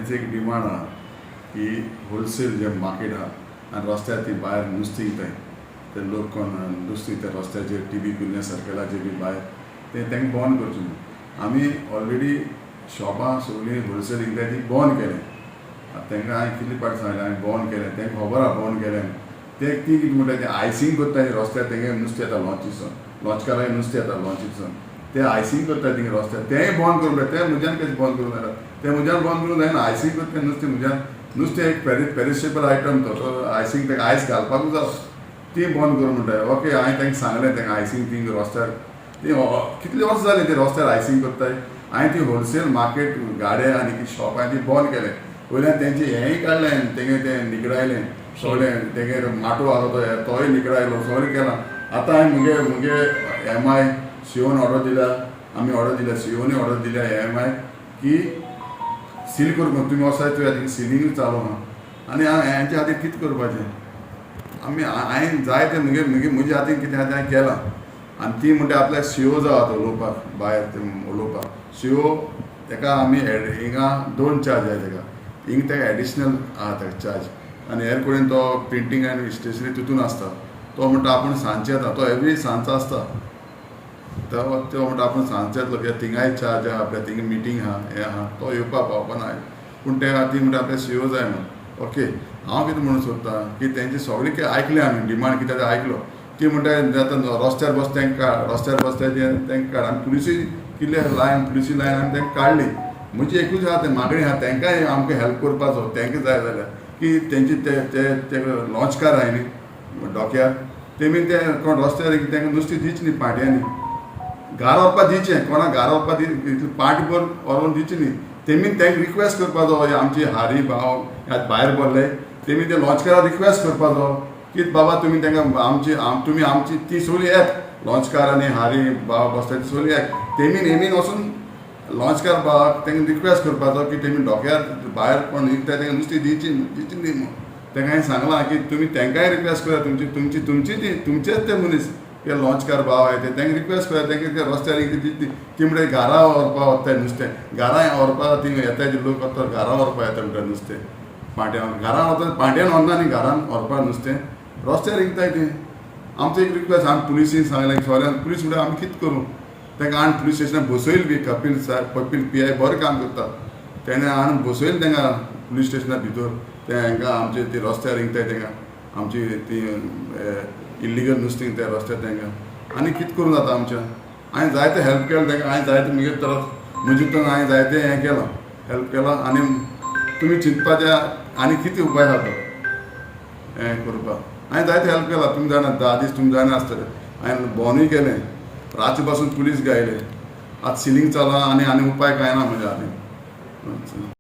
तेंची एक डिमांड आहा की होलसेल जे मार्केट आहा आनी रस्त्यार ती भायर नुस्तीं विकताय, ते लोक कोण नुस्तीं विकता रस्त्याचेर, टीबी कुन्या सर्कलाचेर बी भायर, ते तांकां बंद करचें म्हणून. आमी ऑलरेडी शॉपां सगळीं होलसेल विकताय ती बंद केलें. आतां तांकां हांवें कितले पाटी सांगलें, हांवें बंद केलें, तांकां खबर आहा बंद केलें. ते ती कितें म्हणटा, तें आयसींग करता रस्त्यार. तेंगे नुस्तें येता लॉन्चीसून, लॉंचकारांक नुस्तें येता लॉन्चीसून, ते आयसींग करता थिंगा रस्त्यार. तेंय बंद करूंक जाय. तें म्हज्यान कशें बंद करूंक जायना, तें म्हज्यान बंद करूंक जायना. आयसींग करता तें नुस्तें म्हज्यान, नुस्तें एक पेरिशेबल आयटम तो, तो आयसींग ताका आयस घालपाकूच जाय. ती बंद करूं म्हणटा. ओके, हांवें तांकां सांगलें, तांकां आयसींग थिंग रस्त्यार ती कितले वर्सां जालीं ती रस्त्यार आयसींग करताय. हांवें ती होलसेल मार्केट गाडे आनी शॉप हांवें ती बंद केलें. वयल्यान तेंचें हेंय काडलें, तेंगे तें निगडायलें सगळें, तेंगे माटो आसलो तो तोय निगडायलो, सगळें केलां. आतां हांवें मुगे एम I सीओन ऑर्डर दिल्या, आमी ऑर्डर दिल्या, सीओनी ऑर्डर दिल्या एम I की सील करूंक तुमी वचाय तुया थिंग सिलींग चालू आहा. आनी हांव हेंच्या खातीर कितें करपाचें? आमी हांवें जाय तें मुगे मुगे म्हज्या हातीन कितें आहा तें हांवें केलां. आनी ती म्हणटा आपल्याक सीओ जाय आतां उलोवपाक, भायर ते उलोवपाक सीओ. तेका आमी हिंगा दोन चार्ज आहा तेका, हिंगा तेका एडिशनल आहा तेका चार्ज. आनी हेर कडेन तो प्रिंटींग आनी स्टेशनरी तितून आसता. तो म्हणटा आपूण सांजचे येता, तो एवरी सांजचो आसता. तो तो म्हणटा आपूण सांजचे येतलो, कित्याक थिंगाय चार्ज आहा आपल्या, थिंगा मिटींग आहा, हें आहा, तो येवपाक पावपा ना. पूण ते ती म्हणटा आपल्या सीओ जाय म्हणून. ओके, हांव कितें म्हणून सोदता की तेंची सगळीं कितें आयकलें आमी, डिमांड कितें तें आयकलो. ती म्हणटा आतां रस्त्यार बस तांकां काड, रस्त्यार बसता तें तांकां काड. आनी पुलिसूय कितले लायन, पुलिसी लायन आमी तांकां काडली. म्हजी एकूच आहा तें मागणी आहा, तांकांय आमकां हेल्प करपाचो तांकां जाय जाल्यार की तेंची ते ते ते लॉंचकार आहाय न्ही डोक्यार, तेमी ते कोण रस्त्यार तांकां नुस्तें दिवचें न्ही. पाट्यांनी घार व्हरपा दिवचें, कोणाक घार व्हरपा दी, पाट भर व्हरोन दिवचें न्ही. तेमी तांकां रिक्वेस्ट करपाचो, हे आमची हारी भाव ह्या भायर भरले, तेमी ते लॉंचकाराक रिक्वेस्ट करपाचो की बाबा तुमी तांकां आमची तुमी आमची ती सगळी येत, लॉंचकार आनी हारी भाव बसता ती सगळी येत. तेमी नेमीन वचून लॉंचकार भावाक तांकां रिक्वेस्ट करपाचो की तेमी डोक्यार भायर कोण विकता तांकां नुस्तें दिवची दिवची न्ही म्हूण. तांकां हांवें सांगलां की तुमी तांकांय रिक्वेस्ट करात, तुमची तुमची तुमची ती तुमचेच ते मनीस ते लॉंचकार भाव आहाय ते, तांकां रिक्वेस्ट करात, तांकां ते रस्त्यार कितें ती म्हणटा घरा व्हरपा वताय नुस्तें, घरा व्हरपा ती येताय ते लोक वता घरा व्हरपा येता म्हणटा नुस्तें पाट्यान. घरान वता, पाट्यान व्हरना न्ही, घरान व्हरपा नुस्तें रस्त्यार विकताय तें. आमचो एक रिक्वेस्ट, आमी पुलिसीन सांगलें सगळ्यांक. पुलीस म्हणटा आमी कितें करूं? तांकां हाडून पुलीस स्टेशनार बसयली बी. कपील साहेब, कपील पी I बरें काम करता, तेणें हाडून बसयलें तांकां पुलीस स्टेशना भितर. ते हांकां आमचे ती रस्त्यार विकताय तांकां, आमची ती इल्लिगल नुस्तें त्या रस्त्यार तांकां. आनी कितें करूं जाता आमच्या? हांवें जायते हेल्प केलें तांकां, हांवें जायते मुगे तरफ म्हजे हितून हांवें जायते हें केलां, हेल्प केलां. आनी तुमी चिंतपाचें आनी कितें उपाय आहा तो हें करपाक. हांवें जायते हेल्प केलां, तुमी जाणा, 10 दीस तुमी जाणा आसतले. हांवें भोंवनूय केलें, रातचे पासून पुलीस गायले. आतां सिलींग चला आनी आनी उपाय कांय ना म्हज्या हातीन.